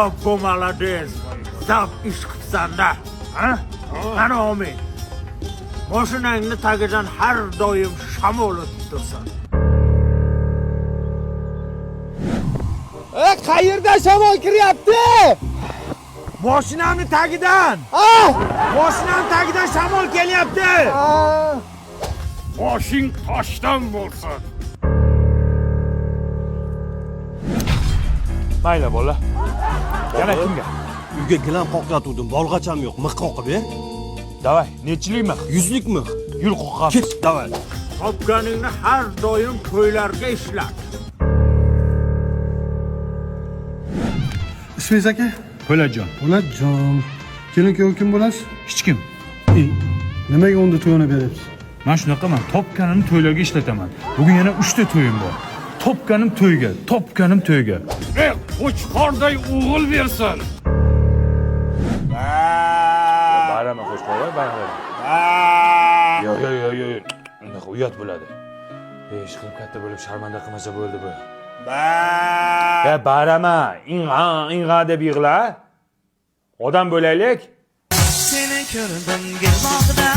Obbo, молодец. Zap ish qilibsan-da. Ha? Mana omid. Moshinangni tagidan har doim shamol o'tib tursin. E, qayerdan shamol kiryapti? Moshinamni tagidan. Ah! Moshinamni tagidan shamol kelyapti. Ah! Boshing toshdan bo'lsin. Mayli bola. Yana kimga? Uyga gilam qoqyotgandim, bolg'acham yo'q. Mix qoqib ber. Davay, nechilik mix? Yuzlik mix. Yur qoqamiz. Ket, davay. Topganingni har doim to'ylarga ishlat. Ismingiz aka? Po'latjon. Po'latjon. Kelin kuyov kim bo'lasiz? Hech kim. E, nimaga unda to'yini beryapsiz? Men shunaqaman, topganimni to'ylarga ishlataman. Bugun yana 3 ta to'yim bor. Topganim to'yga, topganim to'yga. Ey, qo'chqorday o'g'il bersin. Barama qo'chqor, barama. Yo'q, yo'q, yo'q, yo'q. Unaqa uyat bo'ladi. Ey, ish qilib katta bo'lib sharmanda qilmasa bo'ldi bu. Ya barama, ing'a, ing'a deb yig'la. Odam bo'laylik. Seni ko'rdim gulbog'da.